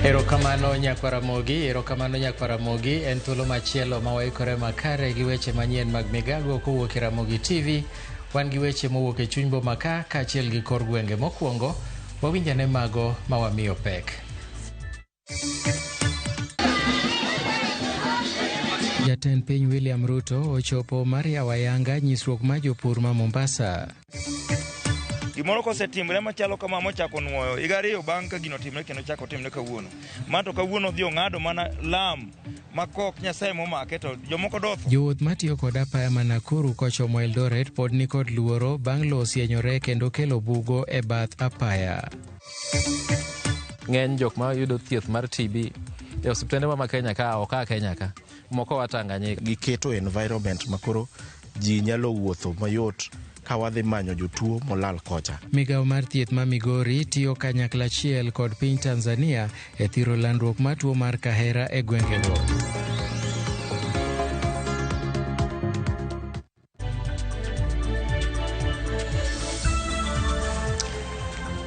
Erokamano nyakwaramogi, erokamano nyakwaramogi. En thuolo machielo ma waikore makare gi weche manyien mag migago kowuok e Ramogi TV. Wan gi weche mowuok e chuny boma ka kaachiel gi kor gwenge. Mokwongo, wawinj ane mago ma wamiyo pek. Jatend piny William Ruto ochopo mar yawo ayanga nyisruok mar jopur ma Mombasa. Gimoro kosetimre machalo kama mochako nuoyo higa ariyo bang' ka gino otimre kendo chako otimre kawuono. Ma to kawuono odhi ong'ado mana lam ma kok Nyasaye momake to jomoko dotho. Jowuoth matiyo kod apaya ma Nakuru kochomo Eldoret pod nikod luoro bang' lowo sienyore kendo kelo bugo e bath apaya. Ng'eny jok ma yudo thieth mar TB e osiptende ma Kenya ka ok a Kenya ka, moko a Tanganyika. Giketo environment makoro ji nyalo wuotho mayot ka wadhi manyo jotuo molal kocha. Migawo mar thieth ma Migori tiyo kanyakla achiel kod piny Tanzania e thiro landruok mar tuo mar kahera e gwengego.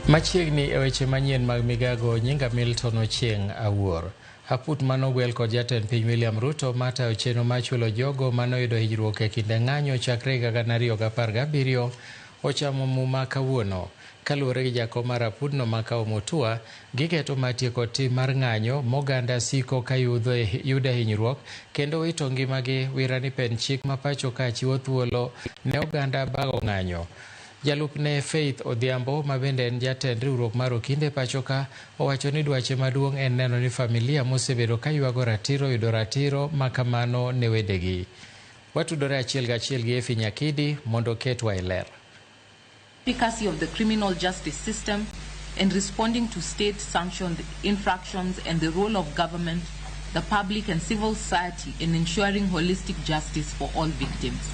Machiegni e weche manyien mag migago, nyinga Milton Ochieng' Awuor. Aput manogwel kod jatend piny William Ruto matayo chenro mar chulo jogo manoyudo hinyruok e kinde ng'anyo chakre higa 2017 ochamo muma kawuono. Kaluwore gi jakom mar apudno Makau Mutua, giketo mar tieko tim mar ng'anyo moganda siko ka yude hinyruok kendo wito ngimagi wira ni pend chik ma pacho ka chiwo thuolo ne oganda bago ng'anyo. Jalupne Faith Odhiambo ma bende en jatend riwruok mar Okinde pacho ka owacho ni dwache maduong' en neno ni familia mosebedo ka ywago ratiro yudo ratiro ma kamano ne wedegi. Watudore achiel gachiel gi Efi Nyakidi mondo oketwa e ler. Efficacy of the criminal justice system and responding to state-sanctioned infractions and the role of government, the public and civil society in ensuring holistic justice for all victims.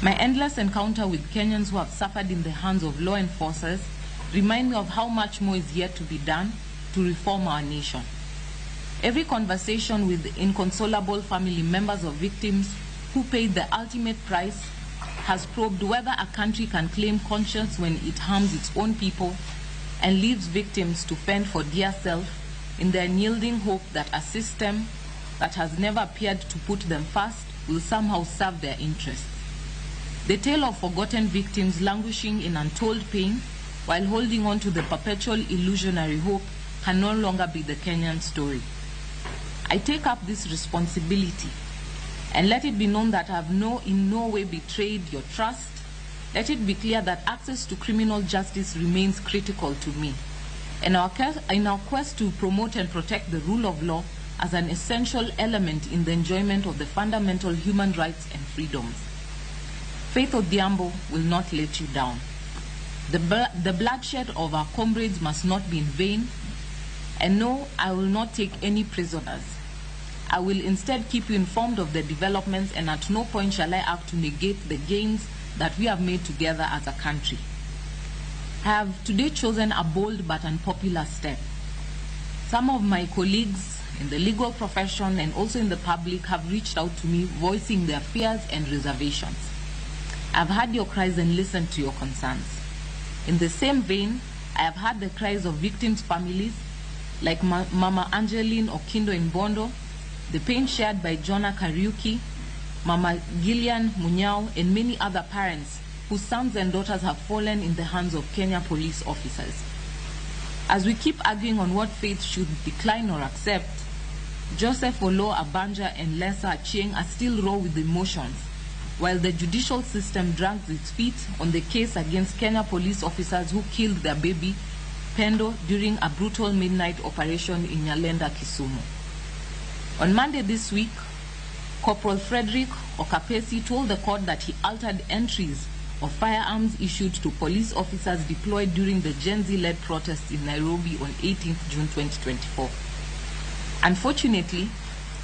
My endless encounter with Kenyans who have suffered in the hands of law enforcers remind me of how much more is yet to be done to reform our nation. Every conversation with inconsolable family members of victims who paid the ultimate price has probed whether a country can claim conscience when it harms its own people and leaves victims to fend for dear self in the unyielding hope that a system that has never appeared to put them first will somehow serve their interests. The tale of forgotten victims languishing in untold pain while holding on to the perpetual illusionary hope can no longer be the Kenyan story. I take up this responsibility and let it be known that I have in no way betrayed your trust. Let it be clear that access to criminal justice remains critical to me. In our quest to promote and protect the rule of law as an essential element in the enjoyment of the fundamental human rights and freedoms. Faith Odhiambo will not let you down. The bloodshed of our comrades must not be in vain. And no, I will not take any prisoners. I will instead keep you informed of the developments, and at no point shall I act to negate the gains that we have made together as a country. I have today chosen a bold but unpopular step. Some of my colleagues in the legal profession and also in the public have reached out to me voicing their fears and reservations. I've heard your cries and listened to your concerns. In the same vein, I have heard the cries of victims' families like Mama Angeline Okindo in Bondo, the pain shared by Jonah Kariuki, Mama Gillian Munyao, and many other parents whose sons and daughters have fallen in the hands of Kenya police officers. As we keep arguing on what faith should decline or accept, Joseph Olo Abanja and Lesa Achieng are still raw with emotions, while the judicial system drags its feet on the case against Kenya police officers who killed their baby, Pendo, during a brutal midnight operation in Nyalenda, Kisumu. On Monday this week, Corporal Frederick Okapesi told the court that he altered entries of firearms issued to police officers deployed during the Gen Z-led protests in Nairobi on 18th June 2024. Unfortunately,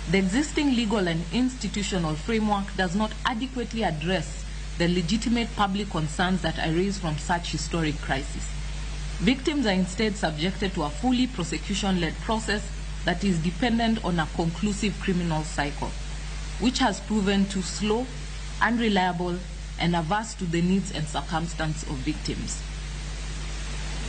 the existing legal and institutional framework does not adequately address the legitimate public concerns that arise from such historic crises. Victims are instead subjected to a fully prosecution-led process that is dependent on a conclusive criminal cycle, which has proven too slow, unreliable, and averse to the needs and circumstance of victims.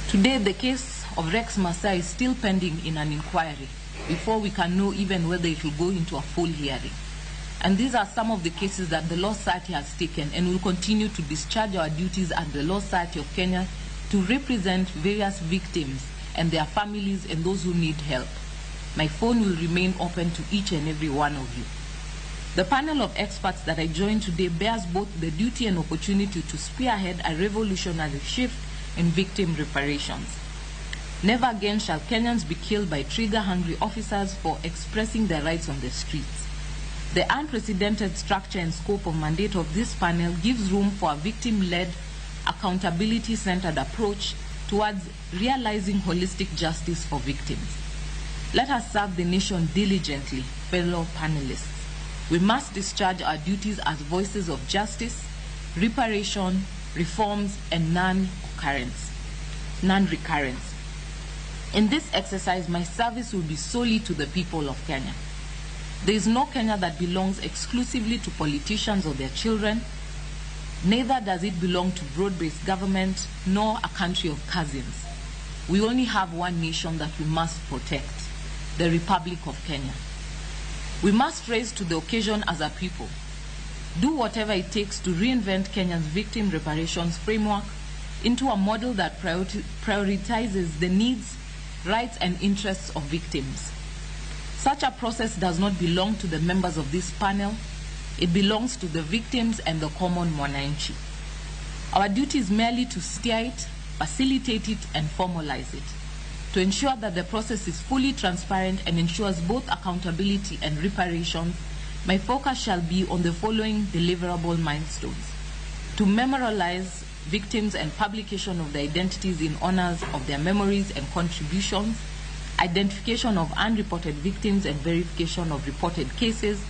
Today, the case of Rex Masai is still pending in an inquiry before we can know even whether it will go into a full hearing. And these are some of the cases that the Law Society has taken and will continue to discharge our duties at the Law Society of Kenya to represent various victims and their families and those who need help. My phone will remain open to each and every one of you. The panel of experts that I joined today bears both the duty and opportunity to spearhead a revolutionary shift in victim reparations. Never again shall Kenyans be killed by trigger-hungry officers for expressing their rights on the streets. The unprecedented structure and scope of mandate of this panel gives room for a victim-led, accountability-centered approach towards realizing holistic justice for victims. Let us serve the nation diligently, fellow panelists. We must discharge our duties as voices of justice, reparation, reforms, and non-recurrence. In this exercise, my service will be solely to the people of Kenya. There is no Kenya that belongs exclusively to politicians or their children. Neither does it belong to broad-based government, nor a country of cousins. We only have one nation that we must protect, the Republic of Kenya. We must rise to the occasion as a people. Do whatever it takes to reinvent Kenya's victim reparations framework into a model that prioritizes the needs, rights, and interests of victims. Such a process does not belong to the members of this panel. It belongs to the victims and the common mwananchi. Our duty is merely to steer it, facilitate it, and formalize it, to ensure that the process is fully transparent and ensures both accountability and reparations. My focus shall be on the following deliverable milestones: to memorialize victims and publication of their identities in honors of their memories and contributions, identification of unreported victims and verification of reported cases,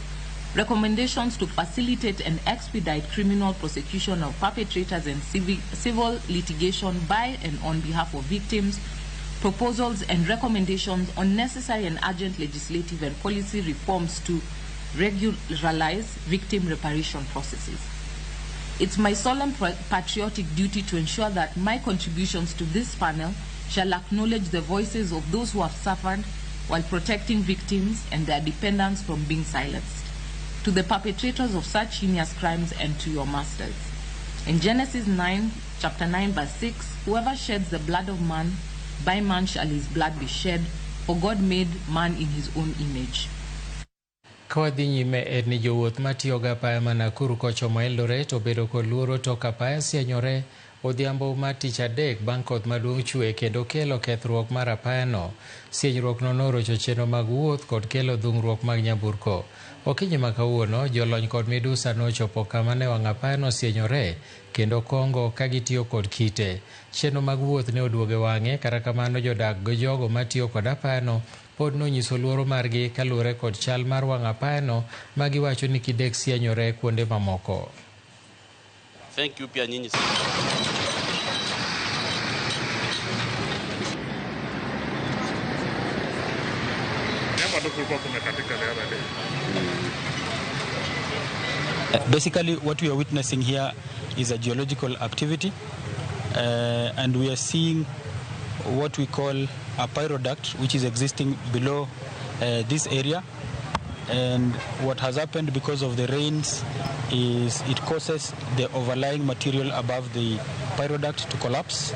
recommendations to facilitate and expedite criminal prosecution of perpetrators and civil litigation by and on behalf of victims, proposals and recommendations on necessary and urgent legislative and policy reforms to regularize victim reparation processes. It's my solemn patriotic duty to ensure that my contributions to this panel shall acknowledge the voices of those who have suffered while protecting victims and their dependents from being silenced, to the perpetrators of such heinous crimes and to your masters. In Genesis 9, chapter 9, verse 6, whoever sheds the blood of man, by man shall his blood be shed, for God made man in his own image. Kawadhi nyime en ni jowuoth matiyo gi apaya ma Nakuru kochomo Eldoret obedo kod luoro tok apaya sienyore odhiambo mar tich adek bang' koth maduong' chwe kendo kelo kethruok mar apayano. Sienyruokno norocho chenro mag wuoth kod kelo dhungruok mag nyamburko. Okinyi ma kawuono, jolony kod midusa nochopo kama ne wang' apayano osienyore kendo kongo ka gitiyo kod kite. Chenro mag wuoth ne oduogo e wang'e, kata kamano jodak gi jogo matiyo kod apayano pod nonyiso luoro margi kaluwore kod chal mar wang' apayano ma giwacho ni kidek sienyore kuonde mamoko. Thank you pia nyinyi. Basically, what we are witnessing here is a geological activity, and we are seeing what we call a pyroduct, which is existing below this area. And what has happened because of the rains is it causes the overlying material above the pyroduct to collapse,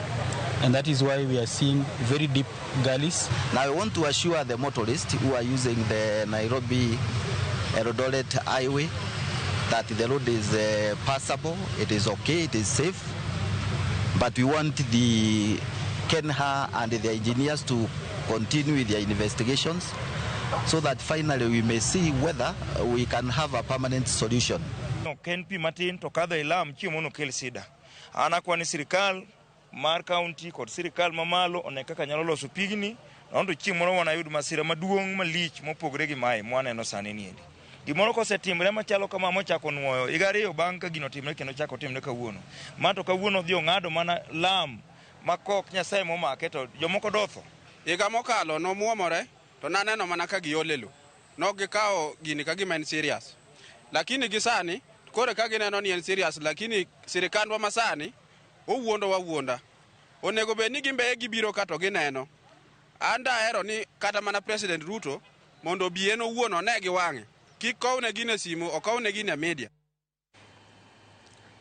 and that is why we are seeing very deep gullies. Now I want to assure the motorists who are using the Nairobi Eldoret Highway that the road is passable, it is okay, it is safe, but we want the KENHA and the engineers to continue with their investigations so that finally we may see whether we can have a permanent solution. Ok en pi matin to kadho e lam chiemo no kel sida. An akwa ni sirikal mar county kod sirikal mamalo one kaka nyalo loso pigni mondo chieng' moro wanayud masira maduong' malich mopogore gi mae mwaneno sani niendi. Gimoro kosetimre machalo kama mochako nuoyo higa ariyo bang' ka gino otimre kendo chako timre kawuono. Ma to kawuono odhi ong'ado mana lam ma kok Nyasaye momake to jomoko dotho. Higa mokalo nomuomore to naneno mana ka giole lo. Nok gikawo gini ka gima en serious. Lakini gi sani koro ka gineno ni en serious, lakini sirikandwa masani owuondo wawuonda. Onego bed ni gimbe gibiro ka to gineno. An dahero ni kata mana President Ruto mondo obi en owuon one gi wang'e. Kik kowne gini e simu, okowne gini e media.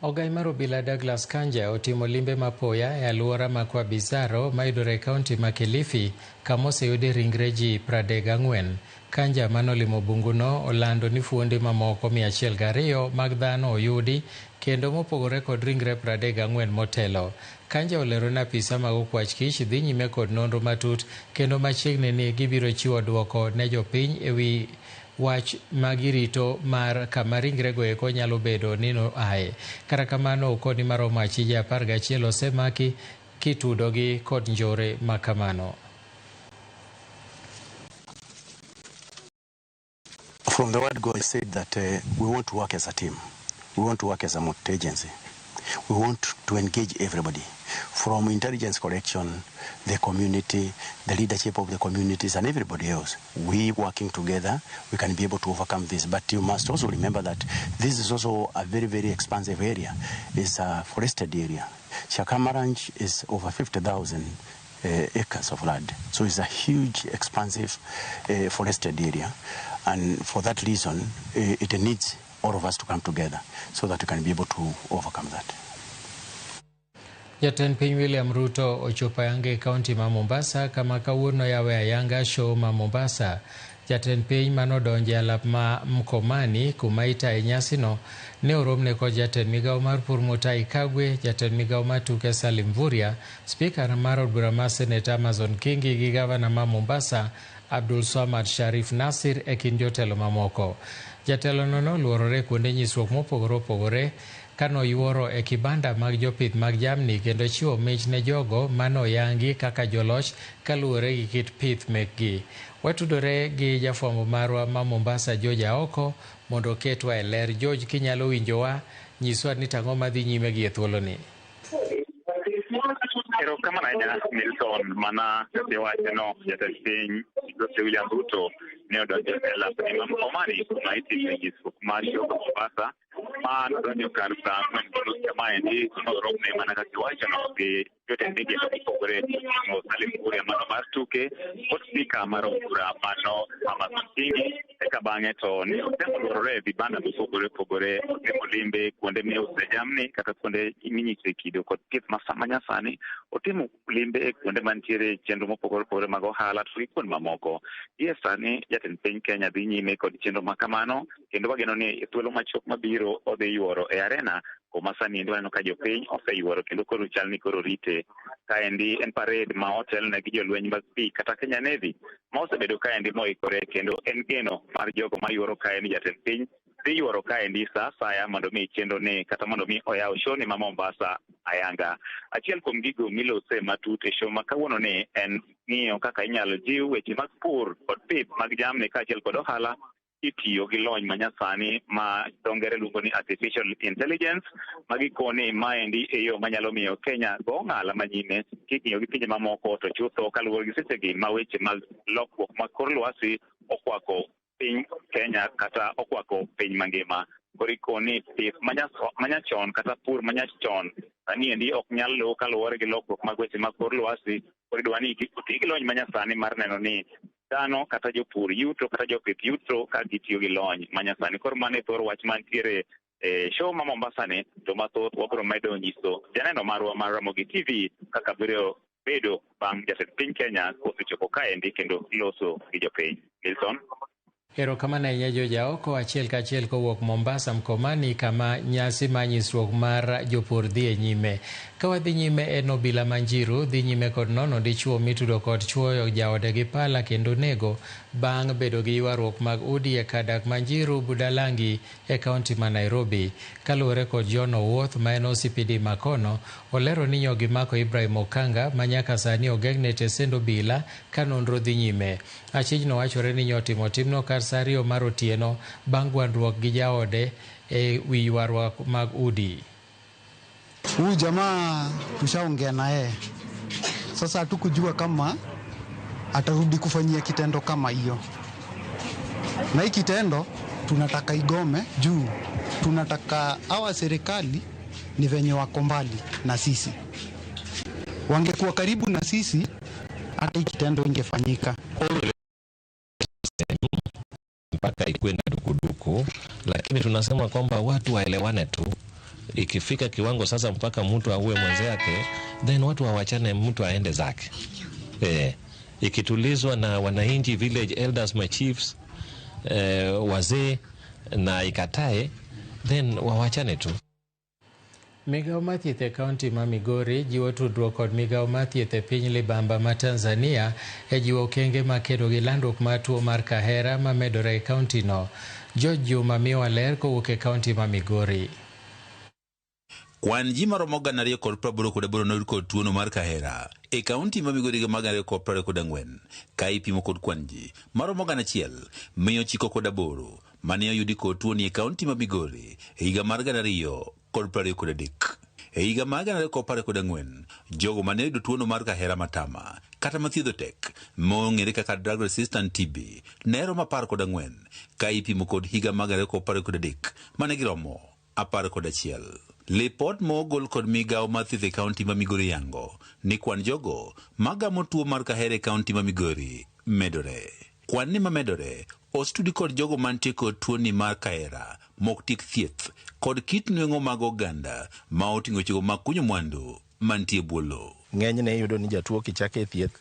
Ogai mar obila Douglas Kanja otimo limbe mapoya e alwora ma Kwa Bizarro mayudore e kaunti ma Kilifi kama oseyude ringre ji 34. Kanja manolimo bunguno olando ni fuonde mamoko 102 mag dhano oyudi kendo mopogore kod ringre 34 motelo. Kanja olero ni apisa mag okwach kich dhi nyime kod nonro matut kendo machiegni ni gibiro chiwo duoko ne jopiny ewi wach magirito mar kama ringrego eko nyalo bedo ni noaye. Kata kamano okoni maromo achije 11 osemaki kitudogi kod njore makamano. From the word go, I said that we want to work as a team. We want to work as a multi-agency. We want to engage everybody, from intelligence collection, the community, the leadership of the communities, and everybody else. We working together, we can be able to overcome this. But you must also remember that this is also a very, very expansive area. It's a forested area. Shakama Ranch is over 50,000 acres of land. So it's a huge, expansive forested area. And for that reason, it needs all of us to come together so that we can be able to overcome that. Jatend piny William Ruto ochopo ayanga e kaunti ma Mombasa kama kawuono yawe ayanga show ma Mombasa. Jatend piny manodonjo e alap ma Mkomani kuma itaye nyasino ne oromne kod jatend migawo mar pur Mutahi Kagwe, jatend migawo mar tuke Salim Mvurya, spika mar od bura mar Seneta Amazon Kingi gi gavana ma Mombasa Abdul Swamad Sharif Nasir e kind jotelo mamoko. Jatelono noluorore kuonde nyisruok mopogore opogore kanoyuoro e kibanda mag jopith mag jamni kendo chiwo mich ne jogo manoyangi kaka joloch kaluwore gi kit pith mekgi. Watudore gi jafwambo marwa ma Mombasa George Aoko mondo oketwa e ler. George, kinyalo winjowa, nyiswa ni tang'o madhi nyime gi e thuoloni. Erokamano ahinya Milton, mana iwachono jatend piny Dr. William Ruto ne odonjo e lapni ma Mkomani kuma itime nyisruok mar show ma Mombasa ma nodonjo kar saa 4:30 kamaendi noromne mana kaka iwachono gi jotend migepe mopogore moting'o Salim Mvurya mano mar tuke kod spika mar od bura mano Amason Kingi. Eka bang'e to ne otemo luorore e vibanda mopogore opogore, otemo limbe kuonde miuse jamni kata kuonde minyise kido kod thieth manyasani, otimo limbe e kuonde mantiere chenro mopogore opogore mag ohala to gi kuonde mamoko. Gie sani jatend piny Kenya dhi nyime kod chenro ma kamano kendo wageno ni e thuolo machuok mabiro odhi yuoro e arena kuma sani endi waneno ka jopiny oseyuoro kendo koro chal ni koro rite. Kaendi en parade ma otelne gi jolweny mag pi kata Kenya Navy ma osebedo kaendi moikore kendo en geno mar jogo mayuoro kaendi jatend piny dhi yuoro kaendi sa asaya mondo mi chenro ni kata mondo mi oyaw show ni ma Mombasa ayanga. Achiel kuom gigo milose matut e show ma kawuono ni en ng'iyo kaka inyalo jiw weche mag pur kod pith mag jamni kaachiel kod ohala itiyo gi lony manyasani ma dho ngere luongo ni artificial intelligence, ma gikoni maendi e yo manyalo miyo Kenya go ong'ala manyime king'iyo gi pinje mamoko to chutho kaluwore gi sechegi ma weche mag lokruok mag kor lwasi okwako piny Kenya kata okwako piny mangima. Koro ikoni pith manyachon kata pur manyachon sani endi ok nyal luw kaluwore gi lokruok mag weche mag kor lwasi. Koro idwa ni oti gi lony manyasani mar neno ni dhano kata jopur yuto kata jopith yuto ka gitiyo gi lony manyasani. Koro mano e thor wach mantiere e show ma Mombasa ni, to mathoth wabiro medo nyiso janeno marwa mar Ramogi TV kaka biro bedo bang' jatend piny Kenya kosechopo kaendi kendo loso gi jopiny. Milton. Erokamano ahinya George Aoko, achiel kachiel kowuok Mombasa Mkomani kama nyasi mar nyisruok mar jopur dhi e nyime. Ka wadhi nyime en obila Manjiru dhi nyime kod nono dichuo mitudo kod chuoyo jaode gi pala kendo nego bang' bedo gi ywaruok mag udi e kar dak Manjiru Budalangi e kaunti ma Nairobi. Kaluwore kod John Owuoth ma en OCPD makono, olero ni nyo gimako Ibrahim Okanga ma nyaka sani ogeng'ne tesend obila ka nonro dhi nyime. Achijno wachore ni nyo otimo timno kar saa 2 mar otieno bang' gwandruok gi jaode e wi ywaruok mag udi. Huyu jamaa tushaongea na yeye, sasa hatukujua kama atarudi kufanyia kitendo kama hiyo, na hii kitendo tunataka igome juu tunataka hawa serikali ni venye wako mbali na sisi. Wangekuwa karibu na sisi Hata hii kitendo ingefanyika. Mpaka ikuwe na dukuduku, lakini tunasema kwamba watu waelewane tu. Ikifika kiwango sasa mpaka mtu auwe mwenzake, then watu wawachane, mtu aende zake. Ikitulizwa na wananchi, village elders, my chiefs, wazee na ikatae, then wawachane tu. Migawo mar thieth e kaunti ma Migori jiwo tudruok kod migawo mar thieth e piny Libamba ma Tanzania e jiwo okenge makedo gi landruok mar tuo mar kahera mamedore e kaunti no. George Juma miyowa ler kowuok e kaunti ma Migori. Kwan ji maromo 288 noyud kod tuono mar kahera e kaunti ma Migori higa mar 2024 ka ipimo kod kwan ji maromo 1908 mane oyudi kod tuoni e kaunti ma Migori e higa mar 2023. E higa mar 2024, jogo mane oyudo tuono mar kahera matama kata mathiedho tek mong'ere kaka drug resistant TB ne romo 14 ka ipimo kod higa mar 2023 mane giromo 11. Lipot mogol kod migawo mar thieth e kaunti ma Migori yango ni kwan jogo magamo tuo mar kahera e kaunti ma Migori medore. Kwan ni mamedore osetudi kod jogo mantie kod tuoni mar kahera mok tiek thieth kod kit nweng'o mag oganda ma oting'o chego mag kunyo mwandu mantie bwo lowo. Ng'enyne iyudo ni jatuo kichake e thieth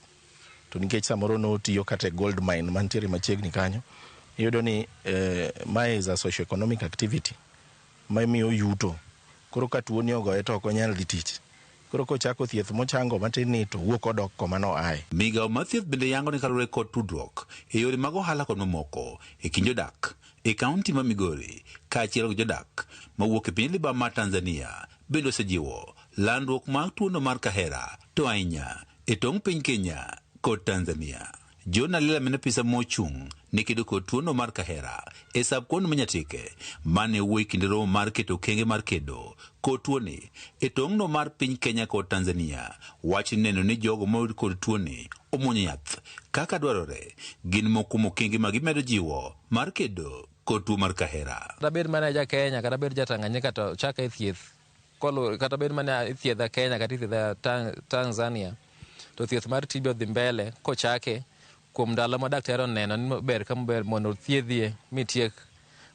to nikech samoro notiyo kata e gold mine mantiere machiegni kanyo, iyudo ni mae is a socio-economic activity mamiyo yuto. Koro ka tuoni ogoye to ok onyal dhi tich. Koro kochako thieth mochango matin ni to wuok odok koma noaye. Migawo mar thieth bende yango ni kaluwore kod tudruok e yore mag ohala kod mamoko e kind jodak e kaunti ma Migori kaachiel kod jodak mawuok e piny Libamba mar Tanzania bende osejiwo landruok mar tuono mar kahera to ahinya e tong' piny Kenya kod Tanzania. John Alila mane apisa mochung' ne kedo kod tuono mar kahera e sub county ma Nyatike mane owuoyo e kinde romo mar keto okenge mar kedo kod tuoni e tong'no mar piny Kenya kod Tanzania wacho ni neno ni jogo moyud kod tuoni omuonyo yath kaka dwarore gin moko kuom okenge ma gimedo jiwo mar kedo kod tuo mar kahera. Kata bed mana ja Kenya kata bed ja Tanganyika to chaka e thieth kata bed mana ithiedha Kenya kata ithiedha Tanzania to thieth mar TB odhi mbele kochake kuom ndalo ma daktari oneno ni ber kama ber mondo othiedhie mitiek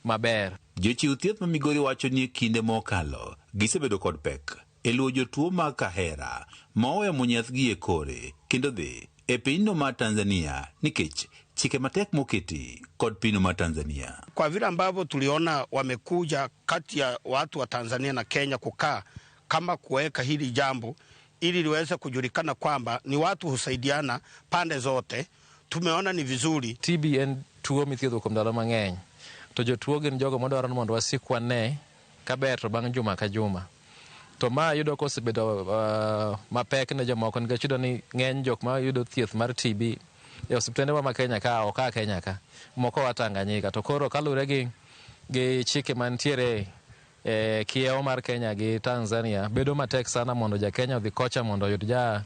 maber. Jochiw thieth ma Migori wacho ni e kinde mokalo gisebedo kod pek e luwo jotuo mag kahera ma oweyo muonyo yath gi e kore kendo dhi e pinyno mar Tanzania nikech chike matek moketi kod pinyno mar Tanzania. Kwa vile ambavyo tuliona wamekuja kati ya watu wa Tanzania na Kenya kukaa kama kuweka hili jambo ili liweze kujulikana kwamba ni watu husaidiana pande zote, tumeona ni vizuri. TB en tuo mithiedho kuom ndalo mang'eny to jotuo gin jogo madwaro ni mondo wasik wane kaber to bang' juma ka juma. To ma yudo kosebedo mapek ne jomoko nikech yudo ni ng'eny jok ma yudo thieth mar TB e osiptende ma Kenya ka ok a Kenya ka, moko a Tanganyika. To koro kaluwore gi chike mantiere e kiewo mar Kenya gi Tanzania, bedo matek sana mondo ja Kenya odhi kocha mondo oyud ja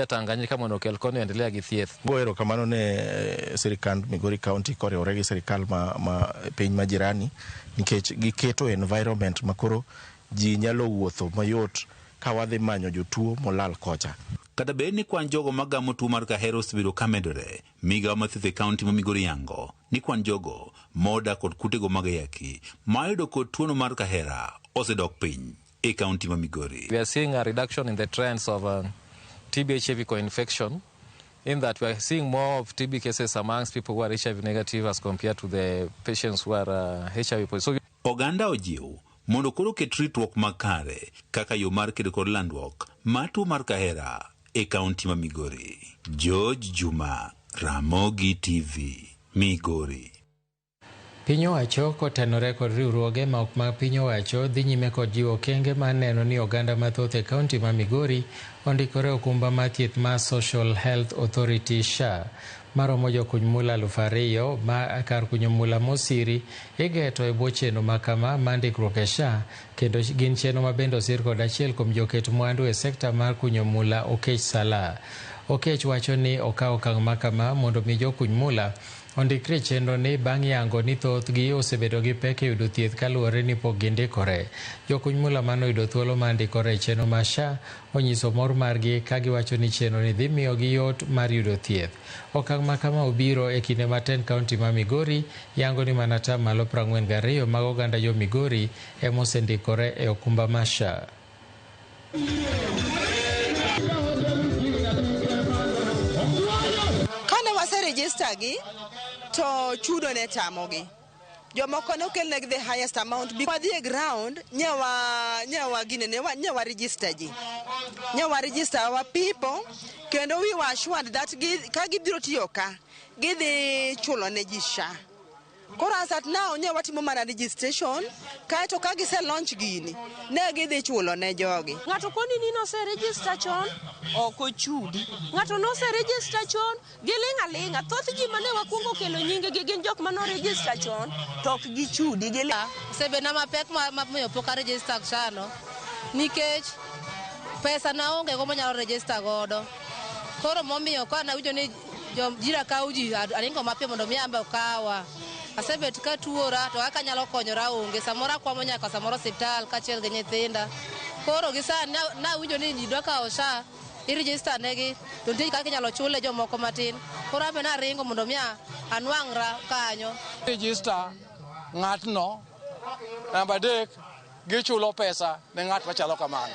Tanganyika mondo okel koni oendelea gi thieth. Go erokamano ne sirikand Migori County koriwore gi sirikal ma piny ma jirani nikech giketo environment makoro ji nyalo wuotho mayot ka wadhi manyo jotuo molal kocha. Kata bed ni kwan jogo magamo tuo mar kahera osebedo ka medore, migawo mar thieth e kaunti ma Migori yango ni kwan jogo modak kod kutego mag ayaki mayudo kod tuono mar kahera osedok piny e kaunti ma Migori. We are seeing a reduction in the trends of TB HIV co-infection, in that we are seeing more of TB cases amongst people who are HIV negative as compared to the patients who are HIV positive. So, oganda ojiw mondo koro ket ritruok makare kaka yo mar kedo kod landruok mar tuo mar kahera e kaunti ma Migori. George Juma, Ramogi TV, Migori. Piny owacho kotenore kod riwruoge ma ok mag piny owacho dhi nyime kod jiwo okenge mar neno ni oganda mathoth e kaunti ma Migori ondikore okumba mar thieth mar Social Health Authority SHA maromo jokuny mula 2000 ma kar kunyo mula mosiri igeto e bwo chenro makama mar ndikruok e SHA kendo gin chenro ma bende osir kod achiel kuom joket mwandu e sekta mar kunyo mula Okech Sala. Okech wacho ni okawo okang' makama mondo mi jokuny mula ondikre e chenro ni bang' yango ni thothgi osebedo gi pek e yudo thieth kaluwore ni pok gindikore. Jokuny mula manoyudo thuolo mar ndikore e chenro mar SHA onyiso mor margi ka giwacho ni chenro ni dhi miyogi yot mar yudo thieth. Okang' ma kama obiro e kinde ma tend kaunti ma Migori yango ni mana 42% mag oganda jo Migori ema osendikore e okumba mar SHA. Kane waserejista gi to chudo ne tamogi. Jomoko ne okelnegi the highest amount. Wadhi e ground nyawa ginene nyawa register ji. Nyawa register our people kendo we were assured that ka gibiro tiyo ka gidhi chulo ne ji SHA. Koro as at now nya watimo mana registration kaeto ka gise launch gini ne gidhi chulo ne jogi. Ng'ato koni ni nose register chon ok ochudi. Ng'ato nose register chon giling' aling'a. Thoth ji mane wakwongo kelo nying gi gin jok mane oregister chon to ok gichudi. Osebedona mapek mamiyo pok aregister SHA no nikech pesa naonge go manyalo register godo. Koro momiyo ka nawinjo ni jira kawo ji aringo mapiyo mondo mi an be okawa. Asebet ka tuora to kaka anyalo konyora onge. Samoro akwamo nyaka samoro osiptal kaachiel gi nyithinda. Koro gi sani nawinjo ni ji dwa kawo SHA iregister negi to nitie kaka inyalo chule jomoko matin. Koro an be naringo mondo mi anwang'ra kanyo. Register ng'atno, namba 3 gichulo pesa ne ng'at machalo kamano.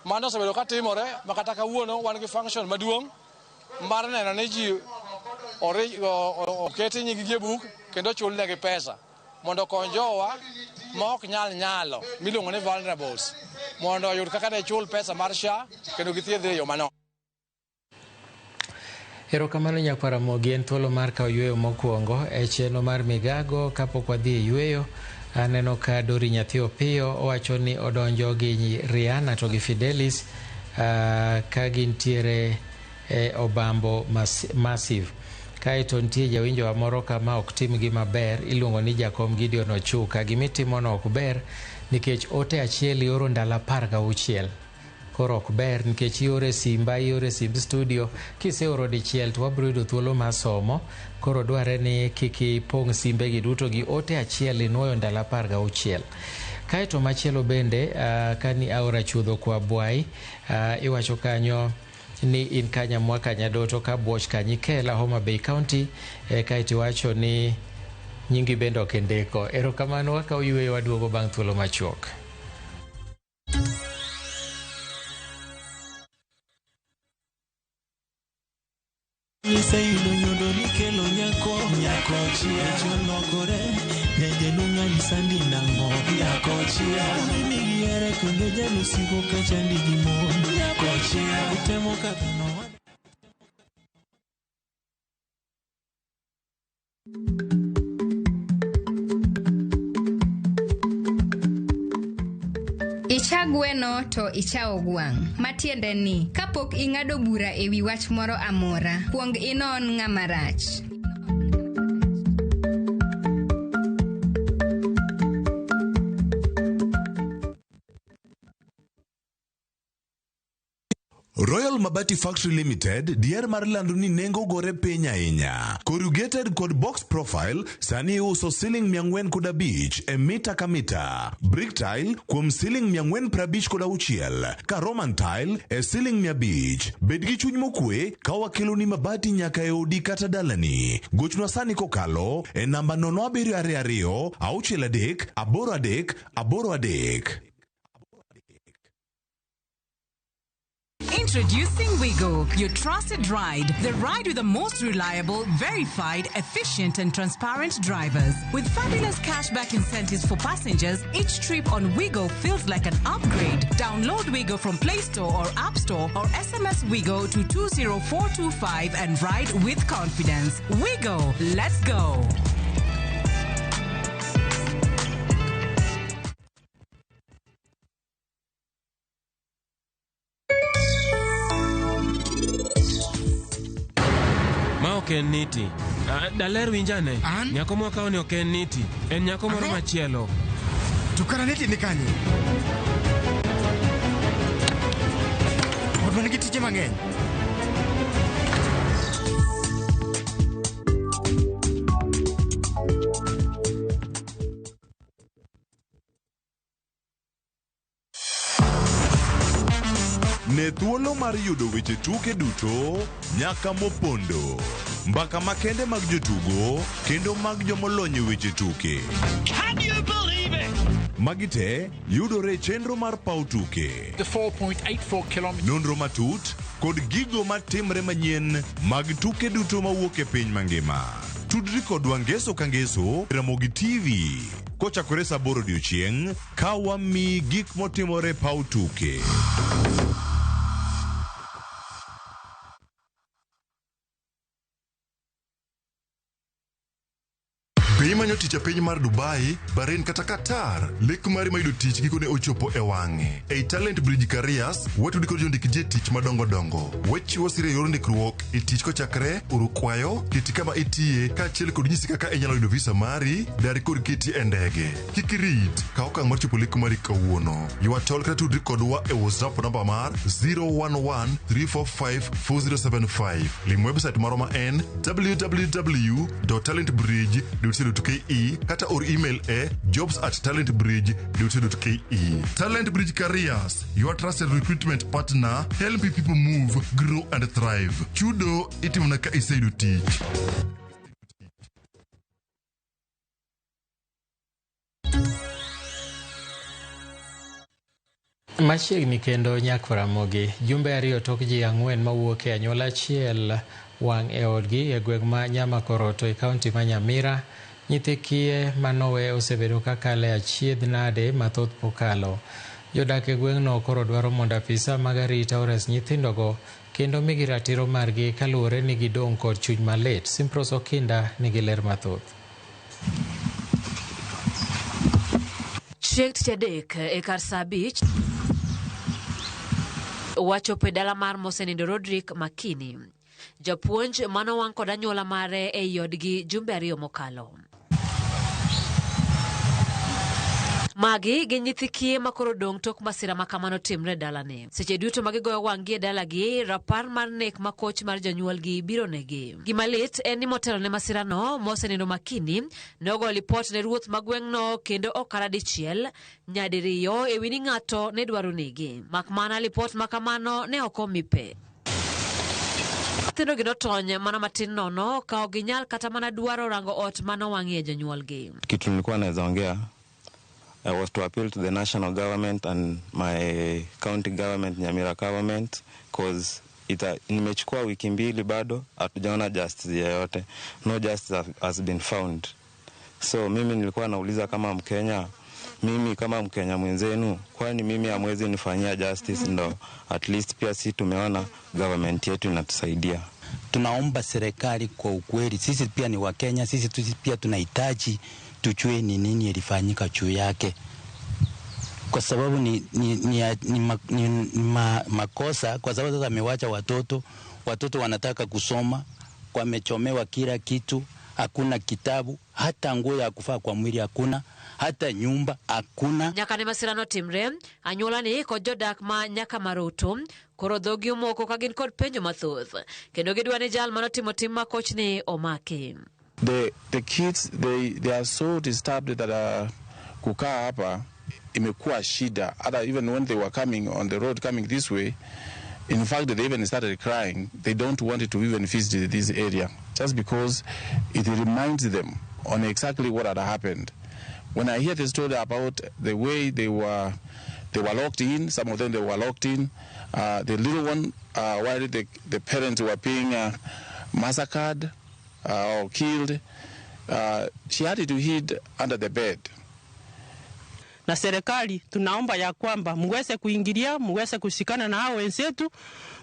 Mano osebedo katimore ma kata kawuono wan gi function maduong' mar neno ni ji oketi nying gi e buk kendo chulnegi pesa mondo okony jowa ma ok nyal nyalo miluongo ni vulnerables mondo oyud kaka ne chul pesa mar SHA kendo githiedhre e yo mano. Erokamano nyakwar Ramogi, en thuolo mar kawo yueyo mokwongo e chenro mar migago kapok wadhi e yueyo. Aneno ka Dori Nyathi Opiyo owacho ni odonjo gi Rihanna to gi Fidelis ka gintiere e Obambo Massive. Kaeto nitie jawinjowa moro kama ok tim gi maber iluongo ni Jakom Gideon Ochuka. Gimitimono ok ber nikech ote achiel ioro ndalo 16. Koro ok ber nikech iore simba, iore simb studio, kiseoro dichiel to wabiro yudo thuolo mar somo. Koro dware ni kik ipong' simbegi duto gi ote achiel inuoyo ndalo 16. Kaeto machielo bende kani aora chuodho kwa Bwai, iwacho kanyo ni in Kanyamwa Kanyadoto Kabuoch Kanyikela Homa Bay County, kaeto iwacho ni nyingi bende ok indiko. Erokamano, wakawo yueyo waduogo bang' thuolo machuok. Iseyudo nyodo nikelo nyako nyako chia cholokore nyajaluo ng'ani sandi nang'o nyako chia migi here kendo jalusigo kachandi gi mon nyako chia itemo kaka no. Icha gweno to ichawo gwang'. Matiende ni, kapok ing'ado bura e wi wach moro amora, kuong inon ng'ama rach. Royal Mabati Factory Limited dier mar lando ni nengo gore piny ahinya. Corrugated kod box profile sani iuso siling 405 e mita ka mita. Brick tile kuom siling 456 ka Roman tile e siling 500. Bed gi chuny mokwe ka wakeloni mabati nyaka e odi kata dalani. Gochnwa sani kokalo e namba 0722 63 83 83. Introducing Wigo, your trusted ride. The ride with the most reliable, verified, efficient, and transparent drivers. With fabulous cashback incentives for passengers, each trip on Wigo feels like an upgrade. Download Wigo from Play Store or App Store or SMS Wigo to 20425 and ride with confidence. Wigo, let's go. Ma ok en niti. Daler winjane. Nyako mwakawo ni ok en niti. En nyako moro machielo. To kara niti ni kanye? Odwa nigi tije mang'eny. Ne thuolo mar yudo weche tuke duto nyaka mopondo. Mbaka makende mag jotugo kendo mag jomolony e weche tuke. Can you believe it? Magi te yudore e chenro mar paw tuke. The 4.84 kilometre. Nonro matut kod gigo matimre manyien mag tuke duto mawuok e piny mangima. Tudri kodwa ngeso ka ngeso Ramogi TV kochakore saa 8 odiochieng' ka wamiyi gik motimore paw tuke. Be imanyo tich e piny mar Dubai, Bahrain kata Qatar? Lek mari mar yudo tich gikone ochopo e wang'e. Ei Talent Bridge Careers, watudi kod jondik ji e tich madongo dongo. Wachiwo sir e yor ndikruok e tich kochakre oro kwayo, keti kama itiye, kaachiel kod nyisi kaka inyalo yudo visa mari, dar kod keti e ndege. Kik irit, kaw okang' mar chopo lek mari kawuono. Ywa tol kata tudri kodwa e WhatsApp namba mar 011 345 4075. Lim website marwa ma en www.talentbridge.co.ke kata or email e jobs@talentbridge.co.ke. Talent Bridge Careers, your trusted recruitment partner, helping people move, grow and thrive. Chudo itimona ka iseyudo tich. Machiegni kendo nyak Ramogi, jumbe ariyo tok ji 4 mawuok e anyuola achiel wang' e odgi e gweng' ma Nyamakoroto e kaunti ma Nyamira. Nyithi kiye manowe osebedo kakalo e achiedh nade mathoth mokalo. Jodak e gweng'no koro dwaro mondo apisa mag arita ores nyithindogo kendo migi ratiro margi kaluwore ni gidong' kod chuny malit. Simpros Okinda nigi ler mathoth. Chieng' tich adek e kar saa 5 wachopo e dala mar mosenindo Rodrick Makini, japuonj manowang' kod anyuola mare ei odgi jumbe 2 mokalo. Magi gin nyithi kiye ma koro dong' tok masira ma kamano timre e dalane. Seche duto ma gigoyo wang'gi e dalagi, rapar mar nek ma koch mar jonyuolgi biro negi. Gima lit en ni motelo ne masirano, mosenindo Makini nogoyo lipot ne ruoth ma gweng'no kendo ok kata dichiel, nyadiriyo e wi ni ng'ato ne dwaro nege. Mak mana lipot ma kamano ne ok omi pe. Nyithindogi notony mana matin nono ka ok ginyal kata mana dwaro rango ot manowang'ie jonyuolgi. Kitu nilikuwa naweza ongea, I was to appeal to the national government and my county government, Nyamira government, cause nimechukua wiki 2 bado hatujaona justice yoyote. No justice has been found. So mimi nilikuwa nauliza kama Mkenya, mimi kama Mkenya mwenzenu, kwani mimi hamwezi nifanyia justice? Ndo at least pia si tumeona government yetu inatusaidia. Tunaomba serikali kwa ukweli, sisi pia ni Wakenya, sisi pia tunahitaji tujue ni nini ilifanyika juu yake, kwa sababu ni makosa, kwa sababu sasa amewacha watoto wanataka kusoma, wamechomewa kila kitu, hakuna kitabu, hata nguo ya kuvaa kwa mwili hakuna, hata nyumba hakuna. Nyaka ne masira notimre, anyuola ni kod jodak ma nyaka Maroto koro dhogi omoko ka gin kod penjo mathoth, kendo gidwa ni jal manotimo tim makochni omaki. The kids, they are so disturbed that kukaa hapa imekuwa shida. Other, even when they were coming on the road, coming this way, in fact, they even started crying. They don't want to even visit this area just because it reminds them on exactly what had happened. When I hear the story about the way they were locked in, some of them they were locked in, the little one, while the parents were being massacred or killed, she had to hid under the bed. Na serikali tunaomba ya kwamba muweze kuingilia, muweze kushikana na hao wenzetu,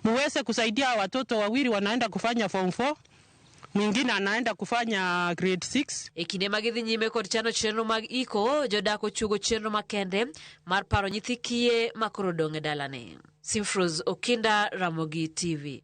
muweze kusaidia watoto wawili wanaenda kufanya form 4, mwingine anaenda kufanya grade 6. E kinde ma gidhi nyime kod chano chenro mag iko, jodak ochuogo chenro makende mar paro nyithi kiye ma koro dong' e dalane. Simfrose Okinda, Ramogi TV.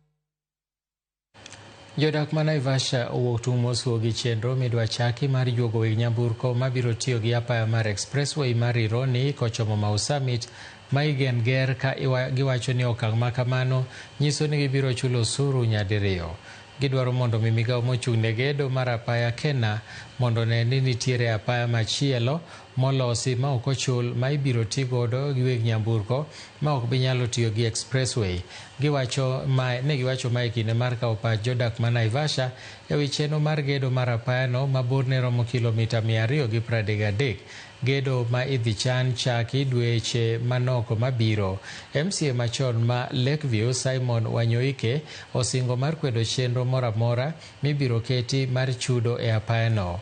Jodak ma Naivasha owuok tung' mosuo gi chenro midwa chaki mar juogo weg nyamburko mabiro tiyo gi apaya mar expressway mar Rironi kochomo Mau Summit ma igen ger ka giwacho ni okang' ma kamano nyiso ni gibiro chulo osuru nyadiriyo. Gidwaro mondo mi migao mochung' ne gedo mar apaya Kena mondo one ni nitiere apaya machielo molosi ma ok ochul ma ibiro ti godo gi weg nyamburko ma ok bi nyalo tiyo gi expressway. Ne giwacho ma e kinde mar kawo pach jodak ma Naivasha e wi chenro mar gedo mar apayano ma borne romo kilomita 233. Gedo ma idhi chan chaki dweche manok mabiro. MCA machon ma Lakeview Simon Wanyoike osingo mar kwedo chenro moro amora mibiro keti mar chudo e apayano.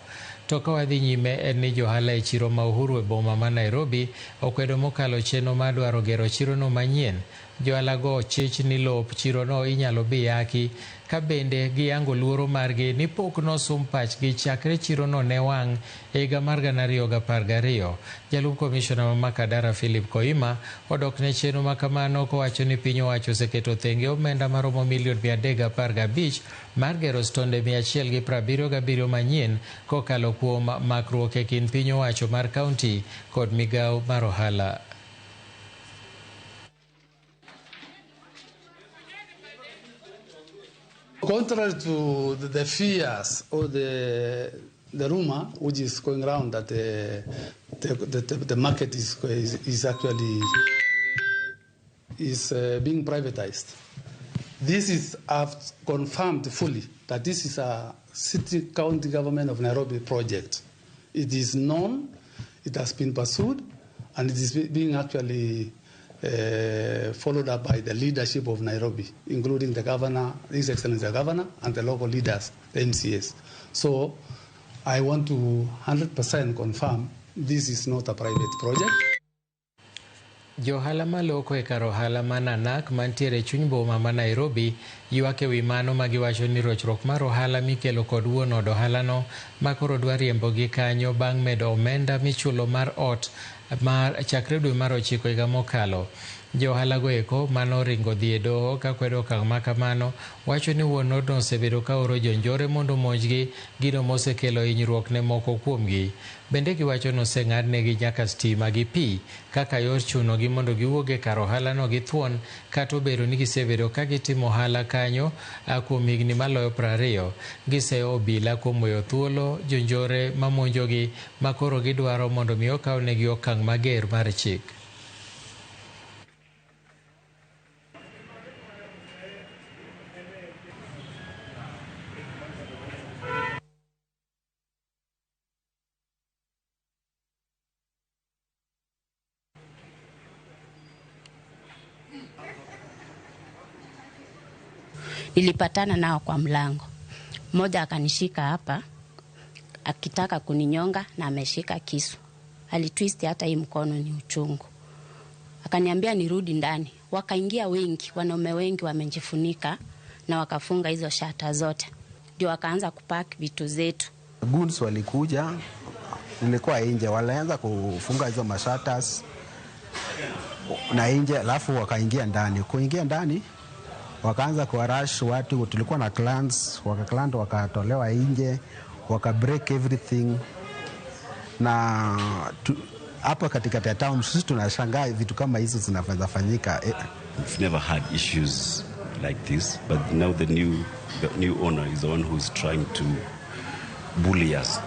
To ka wadhi nyime en ni johala e chiro ma Uhuru e boma ma Nairobi okwedo mokalo chenro mar dwaro gero chirono manyien. Johala go chich ni lop chirono inyalo bi yaki ka bende giyango luoro margi ni pok nosum pachgi chakre chirono ne wang' e higa mar 2012. Jalup komishona ma Makadara Philip Koima odok ne chenro ma kamano kowacho ni piny owacho oseketo thenge omenda maromo milion 315 mar gero stonde 177 manyien kokalo kuom makruok e kind piny owacho mar kaunti kod migawo mar ohala. Contrary to the fears or the rumor which is going around that the market is actually being privatized, this is I've confirmed fully that this is a city county government of Nairobi project. It is known, it has been pursued, and it is being actually followed up by the leadership of Nairobi, including the governor, His Excellency the governor, and the local leaders, the MCAs. So I want to 100% confirm this is not a private project. Johala maloko e kar ohala ma Nanak mantiere e chuny boma ma Nairobi ywak ewi mano ma giwacho ni rochruok mar ohala mikelo kod wuon od ohalano ma koro dwa riembogi kanyo bang' medo omenda michulo mar ot mar chakre dwe mar 9 higa mokalo. Johala go eko manoringo dhi e doho kakwedo okang' ma kamano wacho ni wuon odno osebedo ka oro jonjore mondo omonjgi, gino mosekelo hinyruok ne moko kuomgi. Bende giwacho ni oseng'adnegi nyaka stima gi pi kaka yor chunogi mondo giwuog e kar ohalano gi thuon kata obedo ni gisebedo ka gitimo ohala kanyo kuom higni maloyo 20. Giseyo obila kuom weyo thuolo jonjore mamonjogi ma koro gidwaro mondo mi okawnegi okang' mager mar chik. Nilipatana nao kwa mlango. Mmoja akanishika hapa akitaka kuninyonga na ameshika kisu. Alitwist hata hii mkono ni uchungu. Akaniambia nirudi ndani. Wakaingia wengi, wanaume wengi wamejifunika na wakafunga hizo shata zote. Ndio wakaanza kupack vitu zetu. Goons walikuja, nilikuwa nje, walianza kufunga hizo mashutters na nje, alafu wakaingia ndani. Kuingia ndani wakaanza kuwarash watu, tulikuwa na clans, wakaclan wakatolewa nje, waka break everything. Na hapa katikati ya town sisi tunashangaa vitu kama hizo zinafanyika. We've never had issues like this, but now the new owner is the one who's trying to bully us,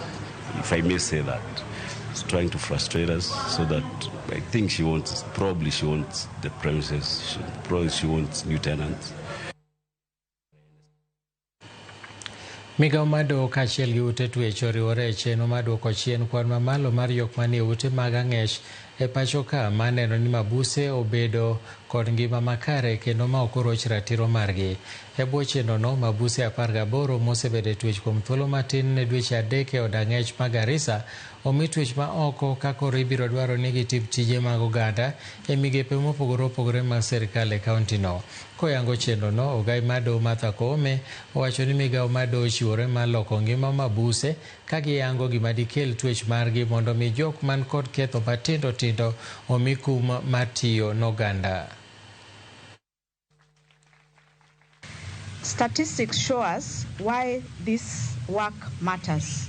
if I may say that. He's trying to frustrate us so that I think she wants the premises, probably she wants new tenants. Migawo mar doho kaachiel gi ute twech oriwore e chenro mar duoko chien kwan mamalo mar jok manie ute mag ang'ech e pacho ka ma neno ni mabuse obedo kod ngima makare kendo ma ok oroch ratiro margi. E bwo chenrono, mabuse 18 mosebedo e twech kuom thuolo matin ne dweche 3 e od ang'ech ma Garissa omi twech ma oko ka koro ibiro dwaro ni gitim tije mag oganda e migepe mopogore opogore mag sirkal e kauntino. Koyango chenrono, ogai mar doho Martha Koome owacho ni migawo mar doho ochiwore mar loko ngima mabuse ka giyango gima dikel twech margi mondo mi jok man kod ketho matindo tindo omi kum mar tiyo n'oganda. Statistics show us why this work matters.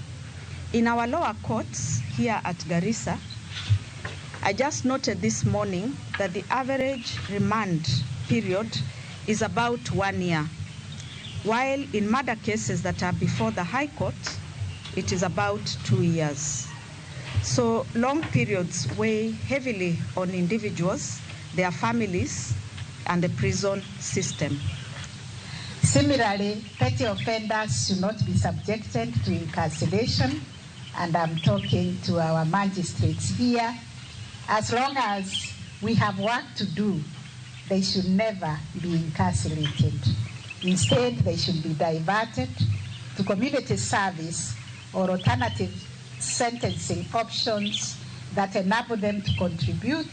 In our lower courts here at Garissa, I just noted this morning that the average remand period is about 1 year, while in murder cases that are before the High Court, it is about 2 years. So long periods weigh heavily on individuals, their families, and the prison system. Similarly, petty offenders should not be subjected to incarceration, and I'm talking to our magistrates here. As long as we have work to do, they should never be incarcerated. Instead, they should be diverted to community service or alternative sentencing options that enable them to contribute